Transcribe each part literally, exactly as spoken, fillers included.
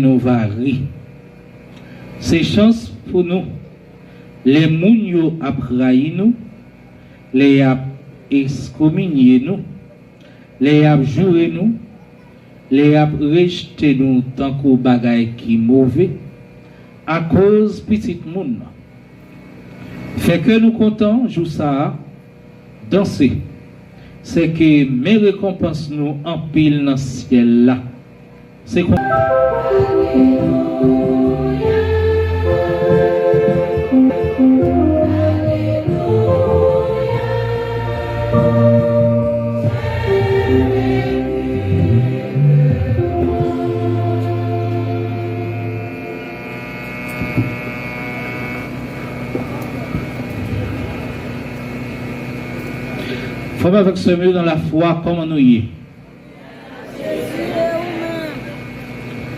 nou va ri. Se chans pou nou. Lè moun yo ap rayi nou, lè y ap ekskominye nou, lè y ap joure nou, lè y ap rejte nou tankou bagay ki move, akoz Pitit Moun nan. Fè kè nou kontan jou sa a, danse. Sèke men rekonpans nou anpil nan syèl la. Se kon. Frè m avèk sè m yo nan lafwa, kòman nou ye?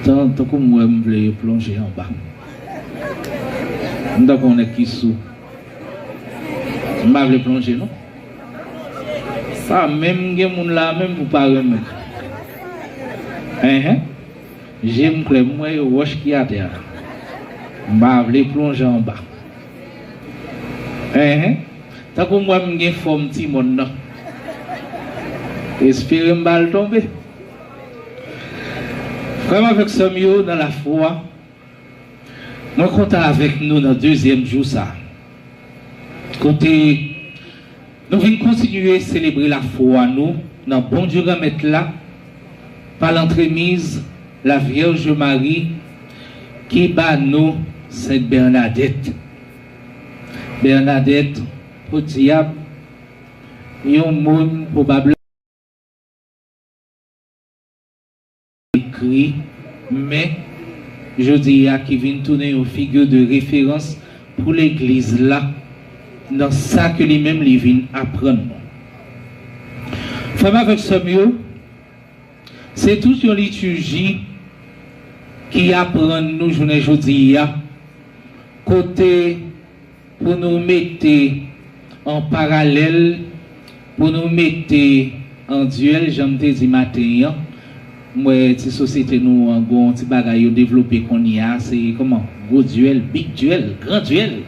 Tan, tankou m wè m vle plonje anba. M tankou yon nèg ki sou. M pa vle plonje, non. Pa menm gen moun la menm pou pa renmen. Enhen. Je m klè, m wè yon wòch ki atè a. M pa vle plonje anba. Enhen. Tankou m wè m gen fòm timòn nan. Espere m pa al tonbe. Frè m avèk sè m yo nan lafwa, mwen kontan avèk nou nan dezyèm jou sa a. Kote nou vin kontinye selebre lafwa nou nan Bondye Granmèt la, pa lantremiz Lavyèj Mari ki ba nou Sent Bènadèt. Bènadèt, podyab, yon moun pwobableman ekri, men jodi a ki vin tounen yon figi de referans pou legliz la nan sa ke li menm li vin aprann nou. Frè m avèk sè m yo, se tout yon liturji ki aprann nou jounen jodi a, kote pou nou mete an paralèl, pou nou mete an dyèl, jan m te di maten an, m wè ti sosyete nou an gon ti bagay yo devlope kounye a, se kòman? Gwo dyèl, big dyèl, gran dyèl.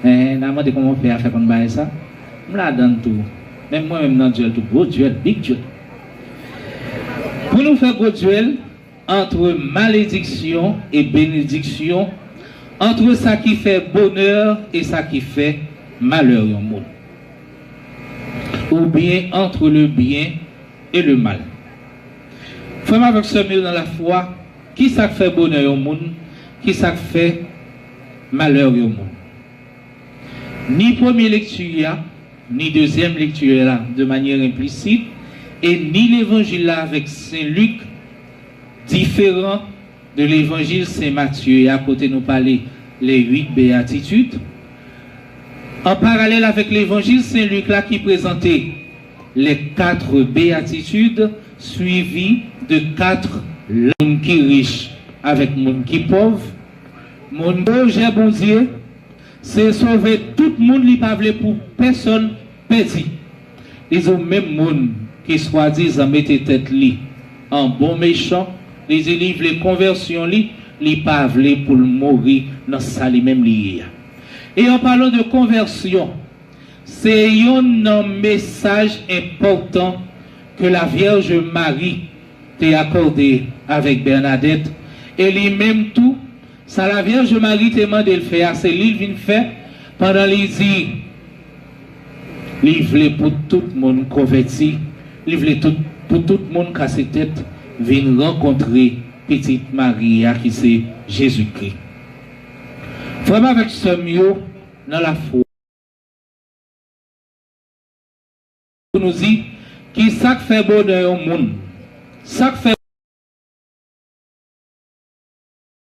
Enhen, n a mande kòman pè a fè konn bagay sa? M ladann tou. Menm mwen menm nan dyèl tou, gwo dyèl, big dyèl. Pou nou fè gwo dyèl, entre malédiction et bénédiction, entre sa ki fè bonè e sa ki fè malè yon moun. Oubyen entre le bien et le mal. Frè m avèk sè m yo nan lafwa, ki sa k fè bonè yon moun, ki sa k fè malè yon moun? Ni premye lekti a, ni dezyèm lekti la, de manyè enplisit, e ni levanjil la avèk Sen Lik, diferan de levanjil Sen Matye a, kote nou pale les huit béatitudes. An paralèl avèk levanjil Sen Lik la ki prezante les quatre béatitudes, suivi de quatre moun ki rich avèk moun ki pòv, moun pwojè Bondye, se sove tout moun, li pa vle pou pèsonn pèdi. Li di w menm moun ki swadizan mete tèt li an bon mechan, li di li vle konvèsyon li, li pa vle pou l mouri nan sa li menm li ye a. E an palan de konvèsyon, se yonn nan mesaj enpòtan ke Lavyèj Mari te akòde avèk Bènadèt, e li menm tou, sa Lavyèj Mari te mande l fè a, se li l vin fè, pandan li di li vle pou tout moun konvèti, li vle tout, pou tout moun kase tèt, vin rankontre Pitit Mari a ki se Jezikri. Frè m avèk sè m yo nan lafwa, pou nou di, ki sa k fè bonè yon moun? Sa k fè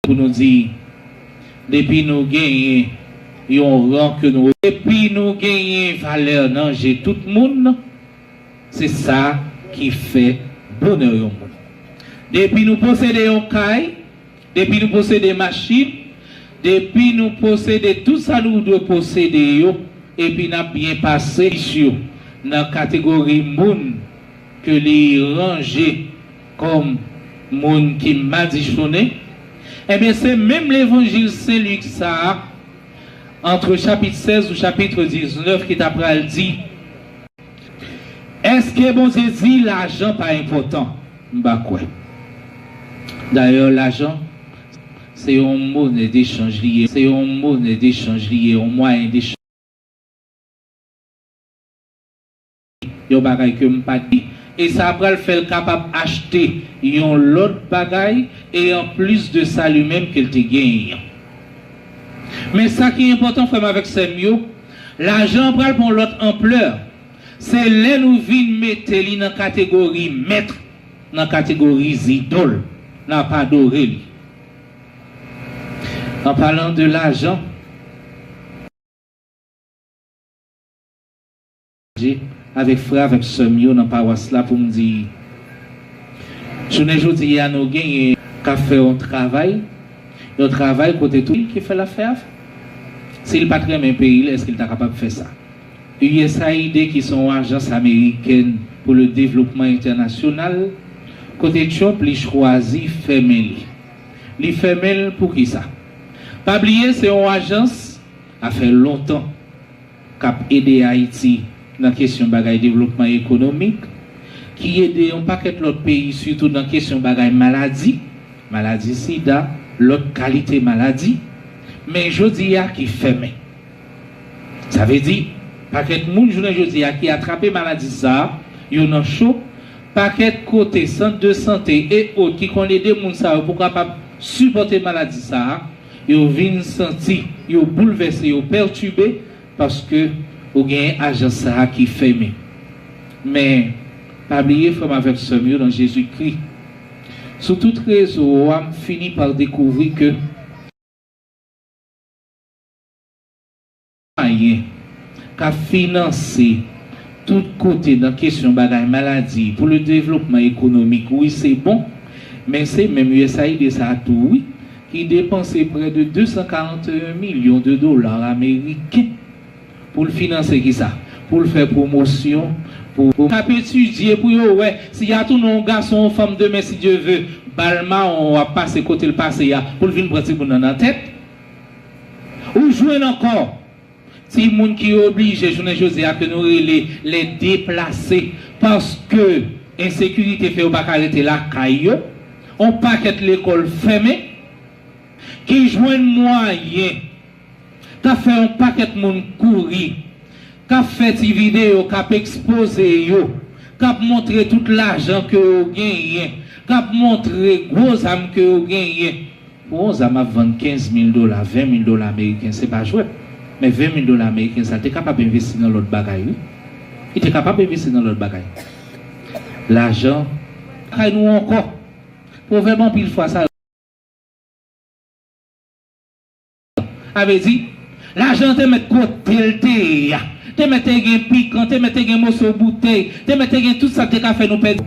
pou nou di, depi nou genyen yon ran ke nou, depi nou genyen valè nan je tout moun, se sa ki fè bonè yon moun. Depi nou posede yon kay, depi nou posede machin, depi nou posede tout sa nou dwe posede yo, epi n ap byen pase yo nan kategori moun ke li ranje kòm Moun ki madichonnen. Ebyen, se menm levanjil Sen Lik sa a, antre chapit sèz ou chapit diznèf, ki ta pral di, èske Bondye di lajan pa enpòtan? M pa kwè. Dayè, lajan, se yon monè dechanj li ye. Se yon monè dechanj li ye, yon mwayen dechanj. Yon bagay ke m pa t di. E sa pral fè l kapab achte yon lòt bagay, e anplis de sa, li menm ke l te genyen an. Men sa ki enpòtan, frè m avèk sè m yo, lajan an pral pran yon lòt anplè. Se lè nou vin mete li nan kategori mèt, nan kategori zidòl, n ap adore li. An palan de lajan, avèk frè, avèk sè m yo nan pawas la pou m di, jounen jodi a, nou genyen k ap fè yon travay, yon travay kote tou ki fè l ap fè afè. Si l pa t renmen peyi l, èske l ta kapab fè sa? U S A I D, ki se yon ajans amerikèn pou le devlopman entènasyonal, kote Trump li chwazi fèmen li. Li fèmen l poukisa? Pa bliye, se yon ajans, sa fè lontan, k ap ede Ayiti nan kesyon bagay devlopman ekonomik, ki ede yon pakèt lòt peyi, sitou nan kesyon bagay maladi, maladi sida, lòt kalite maladi, men jodi a ki fèmen. Sa vle di, pakèt moun jounen jodi a ki atrape maladi sa a, yo nan cho, pakèt kote, sant de sante e ot ki konn ede moun sa yo pou kapab sipòte maladi sa a, yo vin santi yo boulvèse, yo pètibe, paske ou gen ajans sa a ki fèmen. Men, pa bliye, frè m avèk sè m yo nan Jezikri, sou tout rezo a, m fini pa dekouvri ke mwayen k ap finanse tout kote nan kesyon bagay maladi pou le devlopman ekonomik, wi, se bon, men se menm U S A I D sa a tou, wi, ki depanse prè de de san karant e en milyon de dola ameriken pou l finanse kisa? Pou l fè pwomosyon, pou, pou k ap etidye, pou yo wè si y a tounen yon gason, yon fanm demen, si Dye ve, bal mawon w ap pase kote l pase a, pou l vin pran timoun nan nan tèt. Ou jwenn ankò timoun ki oblije, jounen jodi a, ke nou rele les déplacés, paske ensekirite fè yo pa ka rete lakay yo, yon pakèt lekòl fèmen, ki jwenn mwayen, k ap fè yon pakèt moun kouri, k ap fè ti videyo, k ap ekspoze yo, k ap montre tout lajan ke yo genyen, k ap montre gwo zam ke yo genyen. Pou yon zam ap vann kenz mil dola, ven mil dola ameriken, se pa jwèt. Men ven mil dola ameriken sa, te kapab envesti nan lòt bagay, wi. Li te kapab envesti nan lòt bagay. Lajan, kay nou ankò. Pwovèb anpil fwa sa, sa vle di, lajan te mèt kote l te ye a. Te mèt te gen pikan, te mèt te gen moso boutèy, te mèt te gen tout sa k te ka fè nou pèdi.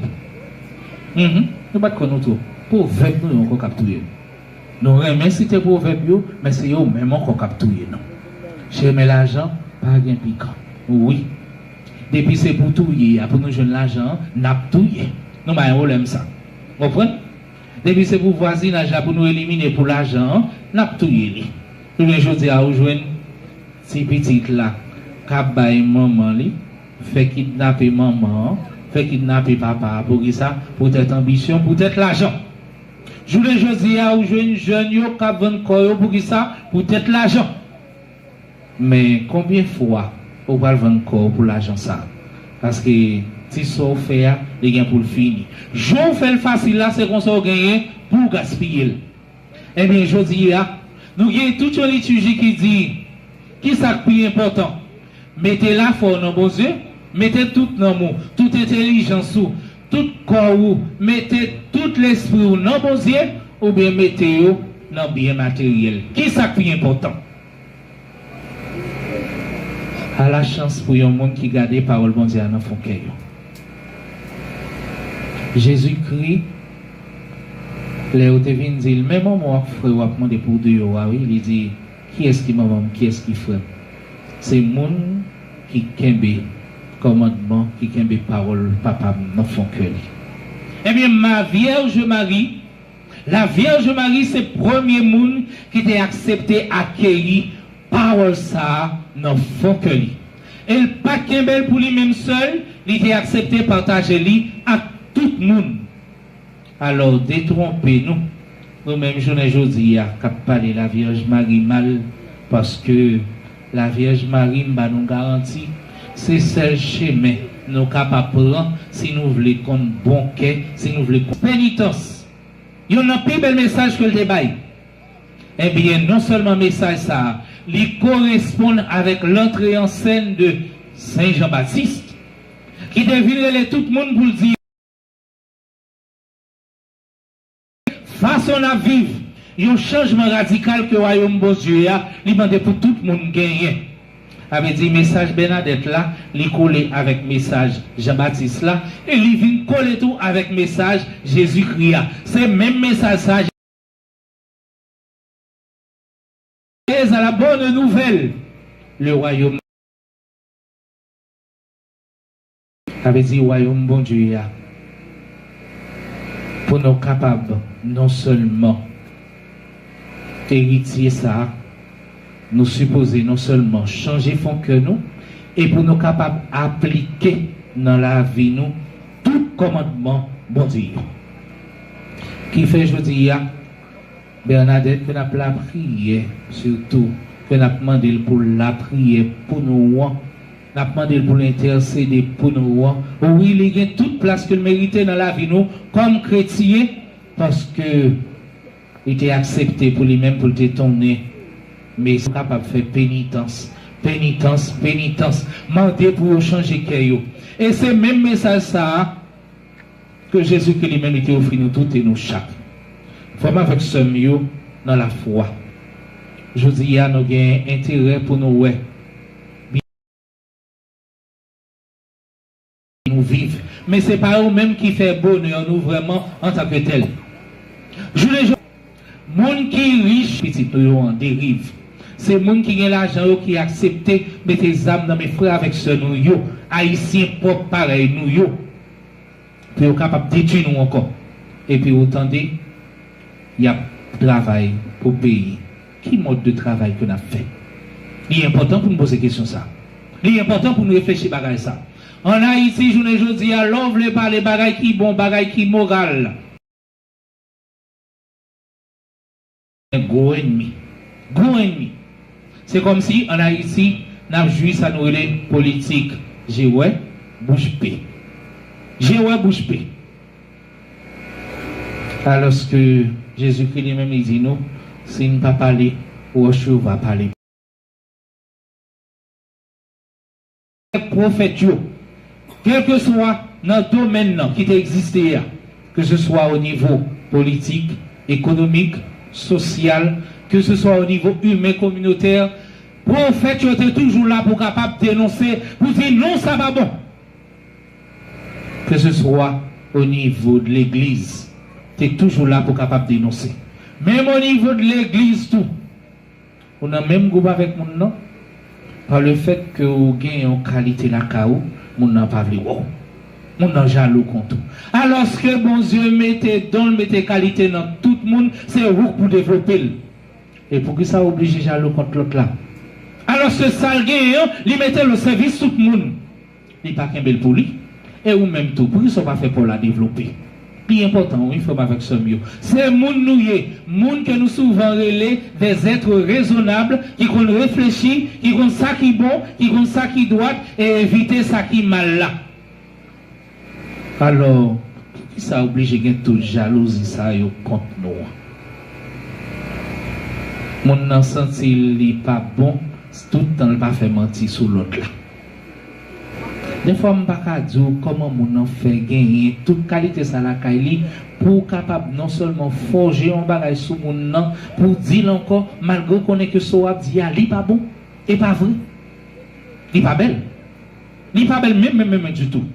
Mhm. Nou bat kò nou twòp. Pwovèb nou yo ankò k ap touye nou. Nou renmen site pwovèb yo, men se yo menm ankò k ap touye nou. Chemen lajan pa gen pikan. Wi. Depi se pou touye a, pou nou jwenn lajan an, n ap touye. Nou pa gen pwoblèm sa. Konprann? Depi se pou vwazinaj la, pou nou elimine pou lajan an, n ap touye li. Jounen jodi a, ou jwenn ti pitit la k ap bay manman li, fè kidnape manman an, fè kidnape papa a. Poukisa? Poutèt anbisyon, poutèt lajan. Jounen jodi a, ou jwenn jèn yo k ap vann kò yo, poukisa? Poutèt lajan. Men konbyen fwa ou pral vann kò w pou lajan sa? Paske ti sa w fè a, li gen pou l fini. Jan w fè l fasil la, se konsa w genyen pou w gaspiye l. Ebyen, jodi a, nou gen tout yon litiji ki di, kisa k pi enpòtan? Mete lafwa w nan Bondye, mete tout nanm ou, tout entèlijans ou, tout kò ou, mete tout lespri w nan Bondye, oubyen mete yo nan byen materyèl? Kisa k pi enpòtan? Ala chans pou yon moun ki gade pawòl Bondye a nan fon kè yo. Jezikri, lè yo te vin di l, men manman w ak frè w ap mande pou w deyò a, wi, li di, kiyès ki manman m, kiyès ki frè m? Se moun ki kenbe kòmandman, ki kenbe pawòl Papa m nan fon kè li. Ebyen, ma Vierge Marie, la Vierge Marie se premye moun ki te aksepte akeyi pawòl sa a nan fon kè li. E l pa t kenbe l pou li menm sèl, li te aksepte pataje li ak tout moun. Alò, detwonpe nou, nou menm jounen jodi a, k ap pale la Vierge Marie mal, paske la Vierge Marie, m ba nou garanti, se sèl chemen nou kapab pran si nou vle konn bon kè, si nou vle konn penitans. Youn nan pi bèl mesaj ke l te bay. Ebyen, non sèlman mesaj sa a, li koresponn avèk lantre an sèn de Sen Jan Batis, ki te vin rele tout moun pou l di, fason n ap viv, yon chanjman radikal ke wayòm Bondye a, li mande pou tout moun genyen. Sa vle di, mesaj Bènadèt la, li kole avèk mesaj Jan Batis la, e li vin kole tou avèk mesaj Jezikri a. Se menm mesaj sa, à la bonne nouvelle, le royaume. Sa vle di wayòm Bondye a. Pou nou kapab non sèlman eritye sa a, nou sipoze non sèlman chanje fon kè nou, e pou nou kapab aplike nan lavi nou tout kòmandman Bondye yo. Ki fè jodi a, Bènadèt, ke n ap lapriyè, sitou, ke n ap mande l pou lapriyè pou nou an, n ap mande l pou l entèsede pou nou an. Wi, li gen tout plas ke l merite nan lavi nou kòm kretyen, paske li te aksepte pou li menm pou l te tounen Mesi, kapab fè penitans, penitans, penitans, mande pou yo chanje kè yo. E se menm mesaj sa a ke Jezikri li menm li te ofri nou tout e nou chak. Frè m avèk sè m yo nan lafwa, jodi a nou gen enterè pou nou wè nou viv. Men se pa yo menm ki fè bonè nou vrèman antanke tèl. Jounen jodi, moun ki rich, pitit nou yo an deriv. Se moun ki gen lajan yo ki aksepte mete zam nan men frè avèk sè nou yo, ayisyen pwòp parèy nou yo, pou yo kapab detwi nou ankò. Epi ou tande, y ap travay pou peyi. Ki mòd de travay ke n ap fè? Li enpòtan pou n poze kesyon sa. Li enpòtan pou n reflechi bagay sa. Ann Ayiti, jounen jodi a, lè w vle pale bagay ki bon, bagay ki moral, gwo ènmi. Gwo ènmi. Se kòmsi ann Ayiti, n ap jwi sa nou rele politik je wè, bouch be. Je wè, bouch be. Alòske Jezikri li menm li di nou, si n pa pale, wòch yo va pale. Pwofèt yo, kèlkeswa nan domèn nan ki te egziste a, ke se swa o nivo politik, ekonomik, sosyal, ke se swa o nivo imen, kominotè, pwofèt yo te toujou la pou kapab denonse, pou di non, sa pa bon. Ke se swa o nivo de legliz, te toujou la pou kapab denonse. Menm o nivo de legliz tou, ou nan menm gwoup avèk moun nan, pa le fèt ke ou gen yon kalite lakay ou, moun nan pa vle wè w. Moun nan jalou kont ou. Alòske Bondye mete don l, mete kalite nan tout moun, se ou k pou devlope l. E poukisa w oblije jalou kont lòt la? Alòske sa l genyen an, li mete l o sèvis tout moun. Li pa kenbe l pou li. E ou menm tou, poukisa w pa fè pa w la devlope? Li enpòtan, wi, frè m avèk sè m yo. Se moun nou ye, moun ke nou souvan rele des êtres raisonnables, ki konn reflechi, ki konn sa ki bon, ki konn sa ki dwat, e evite sa ki mal la. Alò, poukisa oblije gen tout jalouzi sa yo kont nou an? Moun nan santi li pa bon, tout tan l pa fè manti sou lòt la. Dèfwa m pa ka di w kòman moun nan fè genyen tout kalite sa lakay li pou w kapab non sèlman fòje yon bagay sou moun nan, pou w di l ankò, malgre w konnen ke sa w ap di a, li pa bon, e pa vre. Li pa bèl. Li pa bèl menm, menm, menm, menm ditou.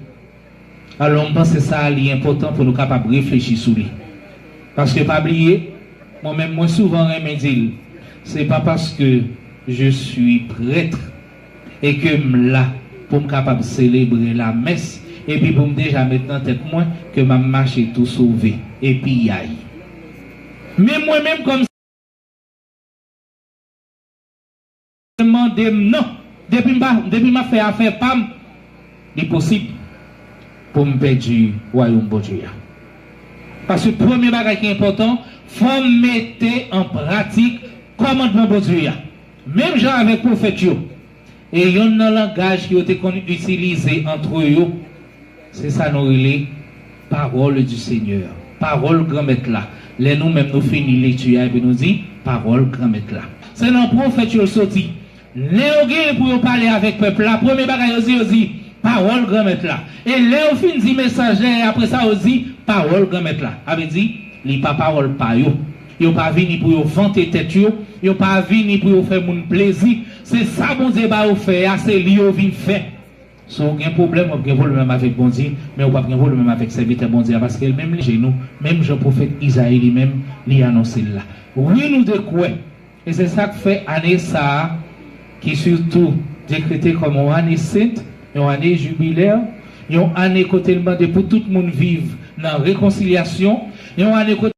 Alò, m panse sa a, li enpòtan pou nou kapab reflechi sou li. Paske pa bliye, mwen menm, mwen souvan renmen di l, se pa paske je suis prêtre e ke m la pou m kapab selebre lamès Epi pou m deja met nan tèt mwen ke m ap mache tou sove. Epi yay. Men mwen menm kòm mande m non. Depi m pa, depi m ap fè afè pa m, li posib pou m pèdi wayòm Bondye a. Paske premye bagay ki enpòtan, fò m mete an pratik kòmandman Bondye a. Menm jan avèk pwofèt yo. E yonn nan langaj ke yo te konn itilize antre yo, se sa nou rele parole du Seigneur, pawòl Granmèt la. Lè nou menm nou fini lekti a, epi nou di, pawòl Granmèt la. Se nan pwofèt yo l soti. Lè yo genyen pou yo pale avèk pèp la, premye bagay yo di, yo di, pawòl Granmèt la. E lè yo fin di mesaj la, e apre sa yo di, pawòl Granmèt la. Sa vle di, li pa pawòl pa yo. Yo pa vini pou yo vante tèt yo, yo pa vini pou yo fè moun plezi. Se sa Bondye ba yo fè a, se li yo vin fè. Si w gen pwoblèm, w ap gen pwoblèm avèk Bondye, men w p ap gen pwoblèm avèk sèvitè Bondye a, paske l menm li jenou, menm jan pwofèt Izayi li menm, li anonse l la. Wi, nou dwe kwè. E se sa k fè ane sa a, ki sitou dekrete kòm yon ane sent, yon ane jibilè, yon ane kote l mande pou tout moun viv nan rekonsilyasyon, yon ane kote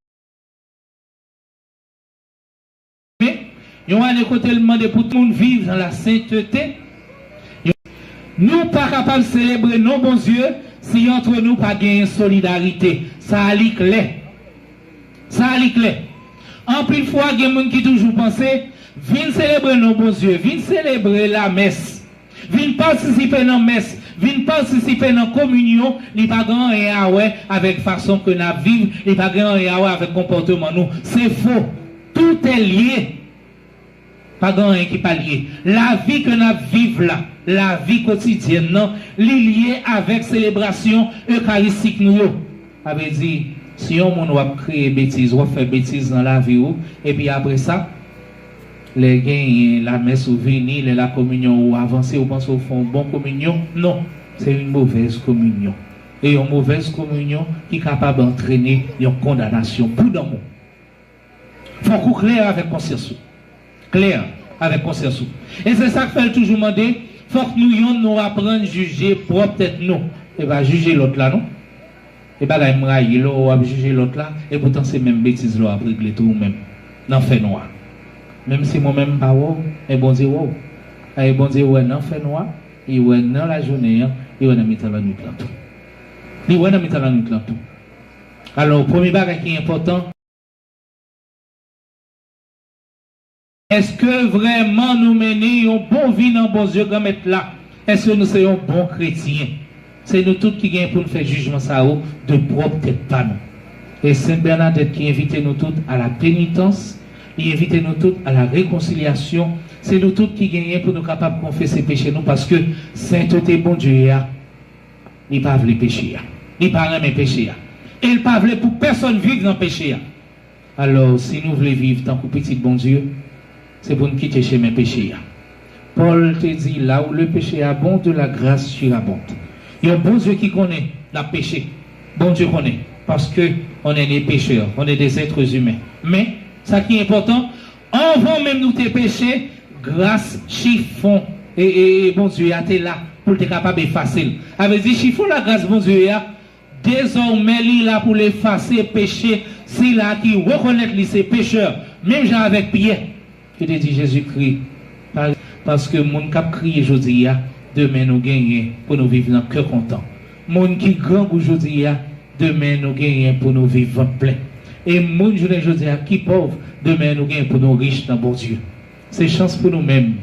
Yon ane kote l mande pou tout moun viv nan lasentete. Nou pa kapab selebre non Bondye si antre nou pa genyen solidarite. Sa a li klè. Sa a li klè. Anpil fwa, gen moun ki toujou panse, vin selebre non Bondye, vin selebre lamès. Vin patisipe nan mès, vin patisipe nan kominyon, li pa gen anyen a wè avèk fason ke n ap viv, li pa gen anyen a wè avèk konpòteman nou. Se fo. Tout est lié. Pa gen anyen ki pa lye. Lavi ke n ap viv la, lavi kotidyèn nan, li lye avèk selebrasyon ekaristik nou yo. Sa vle di, si yon moun w ap kreye betiz, w ap fè betiz nan lavi w, epi apre sa, lè genyen lamès ou vini, lè lakominyon ou avanse, ou panse ou fè yon bon kominyon, non, se yon movèz kominyon. E yon movèz kominyon ki kapab antrene yon kondanasyon pou danm ou. Fòk ou klè avèk konsyans ou. Klè avèk konsyans ou. E se sa k fè l toujou mande, fòk nou yonn nou aprann jije pwòp tèt nou. E pa jije lòt la non. E bagay m rayi lè w ap jije lòt la, epoutan se menm betiz la w ap regle tou ou menm, nan fènwa. Menm si mwen menm m pa wè w, men Bondye wè w. E Bondye wè nan fènwa, li wè nan lajounen an, li wè nan mitan lannwit lan tou. Li wè nan mitan lannwit lan tou. Alò, premye bagay ki enpòtan, Èske vrèman nou mennen yon bon vi nan Bondye Granmèt la? Èske nou se yon bon kretyen? Se nou tout ki genyen pou n fè jijman sa yo de pwòp tèt pa nou. E Sent Bènadèt ki envite nou tout a la penitans, li envite nou tout a la rekonsilyasyon. Se nou tout ki genyen pou nou kapab konfese peche nou, paske sentete Bondye a, li pa vle peche a. Li pa renmen peche a. E l pa vle pou pèsonn viv nan peche a. Alò, si nou vle viv tankou pitit Bondye, se pou n kite chemen peche a. Pòl te di, là où le péché abonde, la grâce surabonde. Yon Bondye ki konnen n ap peche. Bondye konnen, paske on est des pécheurs, on est des êtres humains. Men, sa ki enpòtan, anvan menm nou te peche, gras chifon e, e, e Bondye a te la pou l te kapab efase l. Sa vle di chifon lagras Bondye a, dezòmè li la pou l efase peche sila ki rekonèt li se pechè, menm jan avèk Pyè ki te di Jezikri, pa, paske moun k ap kriye jodi a, demen nou genyen pou nou viv nan kè kontan. Moun ki grangou jodi a, demen nou genyen pou nou viv vant plen. E moun jounen jodi a ki pòv, demen nou genyen pou nou rich nan Bondye. Se chans pou nou menm.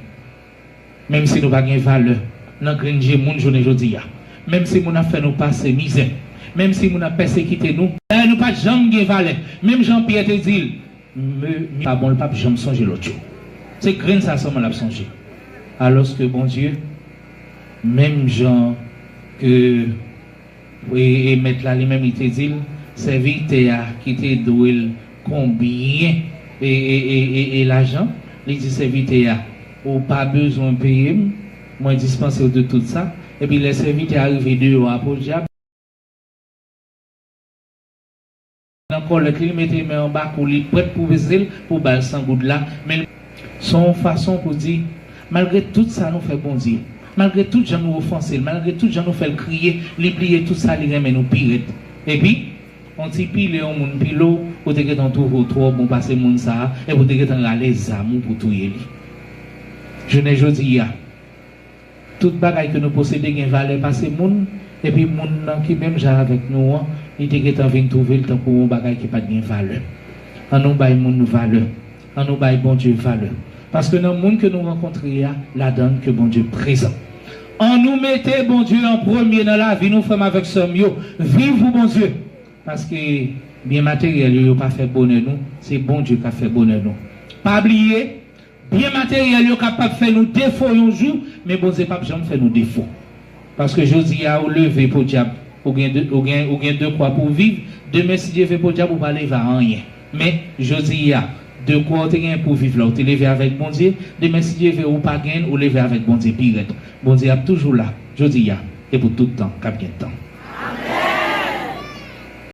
Menm si nou pa gen valè nan grenn je moun jounen jodi a, menm si moun ap fè nou pase mizè, menm si moun ap pèsekite nou, dayè nou pa t janm gen valè. Menm jan Pyè te di l, "Me, mi pa bon, l p ap janm sonje lòt yo." Se grenn sa sèlman l ap sonje. Alòske Bondye, menm jan ke E, e mèt la li menm li te di l, sèvitè a ki te dwe l konbyen e, e, e, e, e lajan, li di sèvitè a, ou pa bezwen peye m, mwen dispanse w de tout sa. Epi lè sèvitè a rive deyò a podyab, nan kòlèt li, li mete men anba kou li, prèt pou peze l, pou ba l san goud la, men l, se yon fason pou di, malgre tout sa nou fè Bondye, Malgre tout jan nou ofanse l, malgre tout jan nou fè l kriye, li bliye tout sa, li renmen nou pi rèd. Epi, yon ti pile yon moun pile w, ou te gentan twouve w twò bon pase moun sa a, epi w te gentan rale zam ou pou touye li. Jounen jodi a, tout bagay ke nou posede gen valè pase moun, epi moun nan ki menm jan avèk nou an, li te gentan vin twouve l tankou yon bagay ki pa t gen valè. Ann nou bay moun valè. Ann nou bay Bondye valè. Paske nan moun ke nou rankontre a, ladan l ke Bondye prezan. Ann nou mete Bondye an premye nan lavi nou, frè m avèk sè m yo. Viv pou Bondye. Paske byen materyèl yo, yo pa fè bonè nou, se Bondye k ap fè bonè nou. Pa bliye, byen materyèl yo kapab fè nou defo yon jou, men Bondye p ap janm fè nou defo. Paske jodi a, ou leve podyab, ou gen de, ou gen, ou gen dekwa pou w viv, demen, si Dye vle, podyab, ou pa leve a anyen. Men, jodi a, dekwa ou te gen pou w viv la, ou te leve avèk Bondye, demen, si Dye vle, ou pa gen, ou leve avèk Bondye pi rèd. Bondye ap toujou la, jodi a, e pou tout tan k ap gen tan.